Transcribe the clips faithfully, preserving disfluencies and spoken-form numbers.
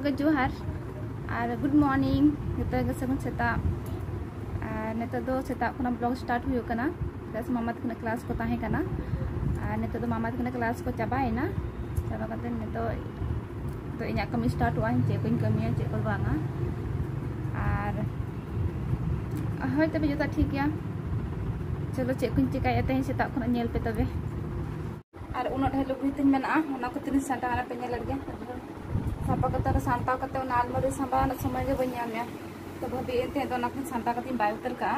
ᱜᱮ ᱡᱚᱦᱟᱨ ᱟᱨ good morning, ᱡᱚᱛᱚ ᱜᱮ ᱥᱟᱹᱜᱩᱱ ᱥᱮᱛᱟᱜ᱾ ᱟᱨ ᱱᱤᱛᱚᱜ ᱫᱚ ᱥᱮᱛᱟᱜ ᱠᱷᱚᱱᱟᱜ vlog start ᱦᱩᱭᱩᱜ ᱠᱟᱱᱟ, ᱪᱮᱫᱟᱜ ᱥᱮ ᱢᱟᱢᱟ ᱛᱟᱹᱠᱤᱱᱟᱜ class ᱠᱚ ᱛᱟᱦᱮᱸ ᱠᱟᱱᱟ᱾ ᱟᱨ ᱱᱤᱛᱚᱜ ᱫᱚ ᱢᱟᱢᱟ ᱛᱟᱹᱠᱤᱱᱟᱜ class ᱠᱚ ᱪᱟᱵᱟᱭᱮᱱᱟ, ᱪᱟᱵᱟ ᱠᱟᱛᱮ ᱱᱤᱛᱚᱜ ᱫᱚ ᱤᱧᱟᱜ ᱠᱟᱹᱢᱤ startᱚᱜᱼᱟ, ᱪᱮᱫ ᱠᱚᱧ ᱠᱟᱹᱢᱤᱭᱟ, ᱪᱮᱫ ᱠᱚ ᱵᱟᱝᱟ᱾ ᱟᱨ ᱦᱳᱭ, ᱛᱚᱵᱮ ᱡᱚᱛᱚ ᱴᱷᱤᱠ ᱜᱮᱭᱟ᱾ ᱪᱚᱞᱚ, ᱪᱮᱫ ᱠᱚᱧ ᱪᱮᱠᱟᱭᱮᱫᱼᱟ ᱛᱮᱦᱮᱧ ᱥᱮᱛᱟᱜ ᱠᱷᱚᱱᱟᱜ, ᱧᱮᱞ ᱯᱮ ᱛᱚᱵᱮ᱾ ᱟᱨ ᱩᱱᱟᱹᱜ ᱰᱷᱮᱨ ᱞᱩᱜᱽᱲᱤ ᱛᱤᱧ ᱢᱮᱱᱟᱜᱼᱟ, ᱚᱱᱟ ᱠᱚ ᱛᱤᱱᱟᱹᱜ ᱥᱟᱸᱰᱟ, ᱚᱱᱟ ᱯᱮ ᱧᱮᱞᱮᱫ ᱜᱮᱭᱟ᱾ ᱥᱟᱯᱷᱟ ᱠᱟᱛᱮ, ᱚᱱᱟ ᱥᱟᱢᱴᱟᱣ ᱠᱟᱛᱮ, ᱚᱱᱟ ᱟᱞᱢᱟᱨᱤ ᱥᱟᱢᱵᱟᱣ ᱨᱮᱱᱟᱜ ᱥᱚᱢᱚᱭ ᱜᱮ ᱵᱟᱹᱧ ᱧᱟᱢᱮᱜᱼᱟ᱾ ᱛᱚ ᱵᱷᱟᱵᱤ ᱮᱱᱛᱮ ᱫᱚ ᱚᱱᱟ ᱠᱚᱧ ᱥᱟᱢᱴᱟᱣ ᱠᱟᱛᱮᱧ ᱵᱟᱭ ᱩᱛᱟᱹᱨ ᱠᱟᱜᱼᱟ᱾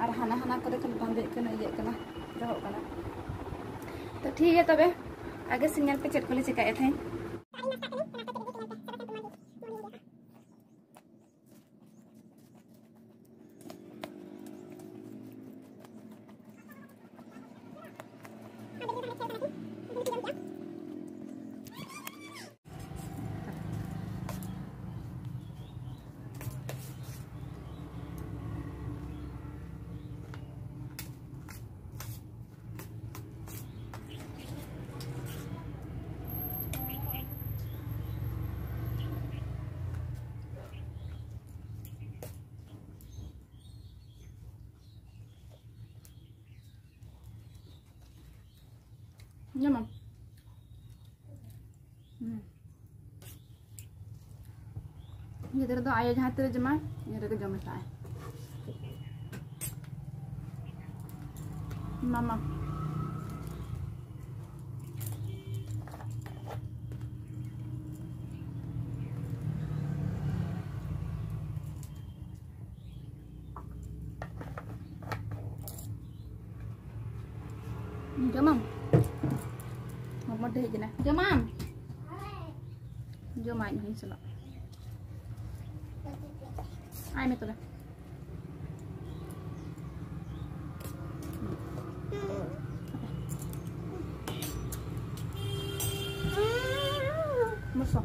ᱟᱨ ᱦᱟᱱᱟ ᱦᱟᱱᱟ ᱠᱚᱨᱮ ᱠᱷᱟᱹᱞᱤ ᱵᱟᱸᱫᱮᱜ ᱠᱟᱱᱟ, ᱤᱭᱟᱹᱜ ᱠᱟᱱᱟ, ᱫᱚᱦᱚᱜ ᱠᱟᱱᱟ᱾ ᱛᱚ ᱴᱷᱤᱠ ᱜᱮᱭᱟ ᱛᱚᱵᱮ, ᱟᱜᱮ ᱥᱮ ᱧᱮᱞ ᱯᱮ ᱪᱮᱫ ᱠᱚᱞᱮ ᱪᱮᱠᱟᱭᱮᱫ ᱛᱟᱦᱮᱸᱫ᱾ ᱡᱚᱢᱟᱢ? ᱦᱩᱸ᱾ ᱜᱤᱫᱽᱨᱟᱹ ᱫᱚ ᱟᱭᱳ ᱡᱟᱦᱟᱸ ᱛᱤᱨᱮ ᱡᱚᱢᱟᱭ, ᱤᱱ ᱨᱮᱜᱮ ᱡᱚᱢ ᱞᱮᱠᱷᱟᱭ᱾ ᱢᱟᱢᱟ᱾ ᱡᱚᱢᱟᱢ? ᱦᱚᱲᱢᱚ ᱰᱷᱮᱡ ᱮᱱᱟ᱾ ᱡᱚᱢᱟᱢ? ᱡᱚᱢᱟᱭ ᱤᱧ ᱥᱟᱞᱟᱜ᱾ ᱟᱭ ᱢᱮ ᱛᱚᱵᱮ᱾ ᱵᱚᱥᱚ᱾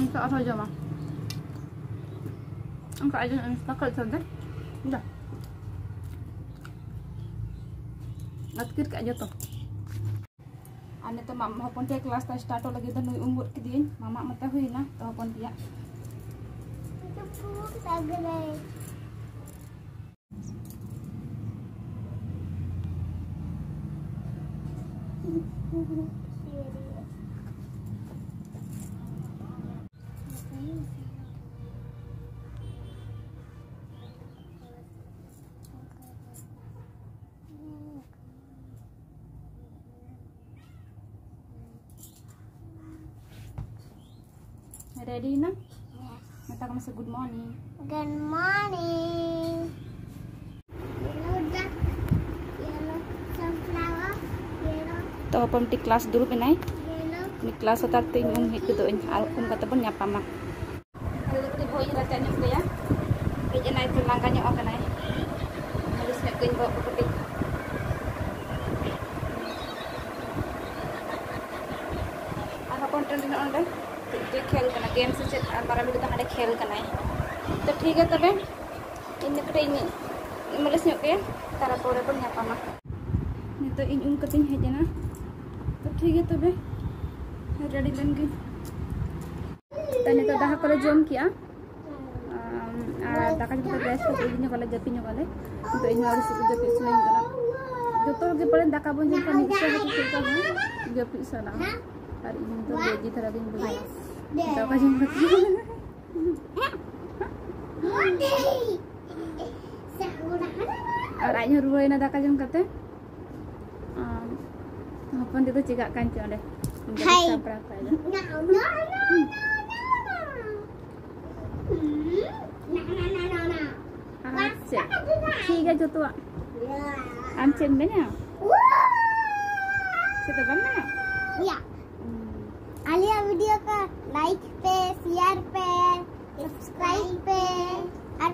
ᱚᱱᱠᱟ ᱟᱨᱦᱚᱸ ᱡᱚᱢᱟ᱾ ᱚᱱᱠᱟ ᱟᱡᱚᱢ, ᱫᱟᱠᱟ ᱤᱥᱤᱱ ᱫᱟ᱾ ᱡᱟ᱾ ᱟᱹᱛᱠᱤᱨ ᱠᱟᱜ ᱡᱚᱛᱚ᱾ ᱱᱤᱛᱚᱜ ᱢᱟ ᱦᱚᱯᱚᱱ ᱛᱮᱭᱟᱜ ᱠᱞᱟᱥ ᱛᱟᱭ ᱥᱴᱟᱨᱴᱚᱜ ᱞᱟᱹᱜᱤᱫ ᱫᱚ, ᱱᱩᱭ ᱩᱢ ᱜᱚᱫ ᱠᱮᱫᱮᱭᱟᱹᱧ, ᱢᱟᱢᱟᱜ ᱢᱟᱛᱟ ᱦᱩᱭᱱᱟ ᱛᱚ ᱦᱚᱯᱚᱱ ᱛᱮᱭᱟᱜ᱾ Ready na? Meta ko masa good morning. Good morning. Yellow duck, yellow sunflower, yellow. To hopon ti class duru pinai. Yellow. Ni class otar tu inyong hit kudu in al kum kata pun nyapa ma. ᱟᱫᱚ ᱠᱟᱹᱴᱤᱡ ᱵᱚᱦᱚᱜ ᱤᱧ ᱨᱟᱪᱟ ᱧᱚᱜ ᱛᱟᱭᱟ᱾ ᱦᱮᱡ ᱮᱱᱟᱭ ᱛᱚ, ᱞᱟᱸᱜᱟ ᱧᱚᱜ ᱟᱠᱟᱱᱟᱭ᱾ ᱢᱟᱹᱞᱤᱥ ᱧᱚᱜ ᱠᱟᱹᱧ ᱵᱚᱦᱚᱜ ᱠᱚ ᱠᱟᱹᱴᱤᱡ᱾ ᱟᱨ ᱦᱚᱯᱚᱱ ᱴᱟᱺᱰᱤ ᱱᱚᱜᱼᱚ ᱱᱚᱸᱰᱮ ᱪᱮᱫ ᱪᱚᱭ ᱠᱷᱮᱞ ᱠᱟᱱᱟ, ᱜᱮᱢ ᱥᱮ ᱪᱮᱫ, ᱟᱨ ᱢᱟᱨᱟᱝ ᱵᱤᱴᱤ ᱫᱚ ᱦᱟᱸᱰᱮ ᱠᱷᱮᱞ ᱠᱟᱱᱟᱭ᱾ ᱛᱚ ᱴᱷᱤᱠ ᱜᱮᱭᱟ ᱛᱚᱵᱮ, ᱤᱧ ᱫᱚ ᱠᱟᱹᱴᱤᱡ ᱤᱧ ᱢᱟᱹᱞᱤᱥ ᱧᱚᱜ ᱜᱮ, ᱛᱟᱨᱯᱚᱨᱮ ᱵᱚᱱ ᱧᱟᱯᱟᱢᱟ᱾ ᱱᱤᱛᱚᱜ ᱤᱧ ᱩᱢ ᱠᱟᱛᱮᱧ ᱦᱮᱡ ᱮᱱᱟ᱾ ᱛᱚ ᱴᱷᱤᱠ ᱜᱮᱭᱟ ᱛᱚᱵᱮ, ᱨᱮᱰᱤ ᱞᱮᱱ ᱜᱤᱧ᱾ ᱛᱚ ᱱᱤᱛᱚᱜ ᱫᱟᱠᱟ ᱠᱚᱞᱮ ᱡᱚᱢ ᱠᱮᱜᱼᱟ᱾ ᱟᱢ, ᱟᱨ ᱫᱟᱠᱟ ᱡᱚᱢ ᱠᱟᱛᱮ ᱨᱮᱥᱴ ᱠᱟᱛᱮ ᱤᱫᱤ ᱧᱚᱜ ᱟᱞᱮ, ᱡᱟᱹᱯᱤᱫ ᱧᱚᱜ ᱟᱞᱮ᱾ ᱱᱤᱛᱚᱜ ᱤᱧ ᱦᱚᱸ ᱟᱹᱰᱤ ᱥᱩᱠ ᱡᱟᱹᱯᱤᱫ ᱥᱟᱱᱟᱧ ᱠᱟᱱᱟ᱾ ᱡᱚᱛᱚ ᱦᱚᱲ ᱜᱮ ᱯᱟᱞᱮᱱ ᱫᱟᱠᱟ ᱵᱚᱱ ᱡᱚᱢ ᱠᱷᱟᱱ ᱢᱤᱫ ᱥᱟᱶ ᱠᱟᱛᱮ ᱪᱮᱫ ᱞᱮᱠᱟ ᱦᱚᱸ ᱡᱟᱹᱯᱤᱫ ᱥᱟᱱᱟ᱾ ᱟᱨ ᱤᱧ ᱫᱚ ᱞᱮᱡᱤ ᱫᱷᱟᱨᱟ ᱜᱤᱧ ᱵᱩᱡᱷᱟᱹᱣᱟ ᱫᱟᱠᱟ ᱡᱚᱢ ᱠᱟᱛᱮ᱾ ᱟᱨ ᱟᱡ ᱦᱚᱸ ᱨᱩᱣᱟᱹᱲᱮᱱᱟ ᱫᱟᱠᱟ ᱡᱚᱢ ᱠᱟᱛᱮ᱾ ᱟᱢ, ᱦᱚᱯᱚᱱ ᱛᱮᱫᱚ ᱪᱮᱠᱟᱜ ᱠᱟᱱ ᱪᱚ ᱚᱸᱰᱮ? ᱦᱟᱭ᱾ ᱥᱟᱯᱲᱟᱣ ᱠᱟᱭ ᱫᱚ᱾ No, no, no, no, no, no, no. ᱟᱪᱪᱷᱟ, ᱴᱷᱤᱠ ᱜᱮᱭᱟ ᱡᱚᱛᱚᱣᱟᱜ᱾ ᱟᱢ ᱪᱮᱫ ᱮᱢ ᱢᱮᱱᱟ? ᱪᱮᱫ ᱫᱚ ᱵᱟᱢ ᱢᱮᱱᱟ? ᱭᱟ᱾ ᱟᱞᱮᱭᱟᱜ ᱵᱷᱤᱰᱤᱭᱳ ᱠᱚ ᱞᱟᱭᱤᱠ ᱯᱮ, ᱥᱮᱭᱟᱨ ᱯᱮ, ᱥᱟᱵᱥᱠᱨᱟᱭᱤᱵ ᱯᱮ ᱟᱨ,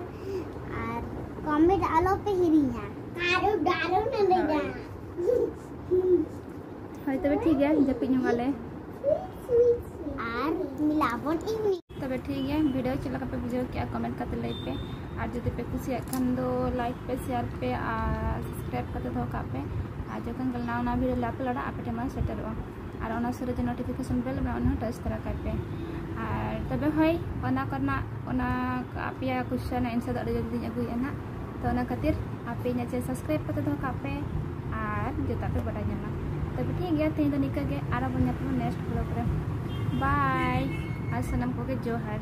ᱟᱨ ᱠᱚᱢᱮᱱᱴ ᱟᱞᱚ ᱯᱮ ᱦᱤᱲᱤᱧᱟ᱾ ᱠᱟᱨᱚ ᱰᱟᱨᱚ ᱱᱟᱢᱮᱫᱟ᱾ ᱦᱳᱭ᱾ ᱦᱳᱭ, ᱛᱚᱵᱮ ᱴᱷᱤᱠ ᱜᱮᱭᱟ, ᱡᱟᱹᱯᱤᱫ ᱧᱚᱜ ᱟᱞᱮ᱾ ᱟᱨ ᱢᱤᱞᱟᱵᱚᱱ ᱤᱧ᱾ ᱛᱚᱵᱮ ᱴᱷᱤᱠ ᱜᱮᱭᱟ, ᱵᱷᱤᱰᱤᱭᱳ ᱪᱮᱫ ᱞᱮᱠᱟ ᱯᱮ ᱵᱩᱡᱷᱟᱹᱣ ᱠᱮᱜᱼᱟ, ᱠᱚᱢᱮᱱᱴ ᱠᱟᱛᱮ ᱞᱟᱹᱭ ᱯᱮ᱾ ᱟᱨ ᱡᱩᱫᱤ ᱯᱮ ᱠᱩᱥᱤᱭᱟᱜ ᱠᱷᱟᱱ ᱫᱚ ᱞᱟᱭᱤᱠ ᱯᱮ, ᱥᱮᱭᱟᱨ ᱯᱮ ᱟᱨ ᱥᱟᱵᱥᱠᱨᱟᱭᱤᱵ ᱠᱟᱛᱮ ᱫᱚᱦᱚ ᱠᱟᱜ ᱯᱮ᱾ ᱟᱨ ᱡᱚᱠᱷᱚᱱ ᱜᱮ ᱱᱟᱣᱟ ᱱᱟᱣᱟ video ᱞᱮ uploadᱟ, ᱟᱯᱮ ᱴᱷᱮᱱ ᱢᱟ ᱥᱮᱴᱮᱨᱚᱜᱼᱟ᱾ ᱟᱨ ᱚᱱᱟ ᱥᱩᱨ ᱨᱮ ᱡᱮ notification bell ᱢᱮᱱᱟᱜᱼᱟ, ᱚᱱᱟ ᱦᱚᱸ touch ᱛᱚᱨᱟ ᱠᱟᱭ ᱯᱮ᱾ ᱟᱨ ᱛᱚᱵᱮ ᱦᱳᱭ, ᱚᱱᱟ ᱠᱚᱨᱮᱱᱟᱜ, ᱚᱱᱟ ᱟᱯᱮᱭᱟᱜ question ᱨᱮᱱᱟᱜ answer ᱫᱚ ᱟᱹᱰᱤ ᱡᱚᱞᱫᱤᱧ ᱟᱹᱜᱩᱭᱮᱫᱼᱟ ᱱᱟᱦᱟᱜ᱾ ᱛᱚ ᱚᱱᱟ ᱠᱷᱟᱹᱛᱤᱨ ᱟᱯᱮ ᱤᱧᱟᱹᱜ channel subscribe ᱠᱟᱛᱮ ᱫᱚᱦᱚ ᱠᱟᱜ ᱯᱮ ᱟᱨ ᱡᱚᱛᱚᱣᱟᱜ ᱯᱮ ᱵᱟᱰᱟᱭ ᱧᱟᱢᱟ᱾ ᱛᱚᱵᱮ ᱴᱷᱤᱠ ᱜᱮᱭᱟ, ᱛᱮᱦᱮᱧ ᱫᱚ ᱱᱤᱝᱠᱟᱹ ᱜᱮ, ᱟᱨᱚ ᱵᱚᱱ ᱧᱟᱯᱟᱢᱟ next vlog ᱨᱮ᱾ Bye, ᱟᱨ ᱥᱟᱱᱟᱢ ᱠᱚᱜᱮ ᱡᱚᱦᱟᱨ᱾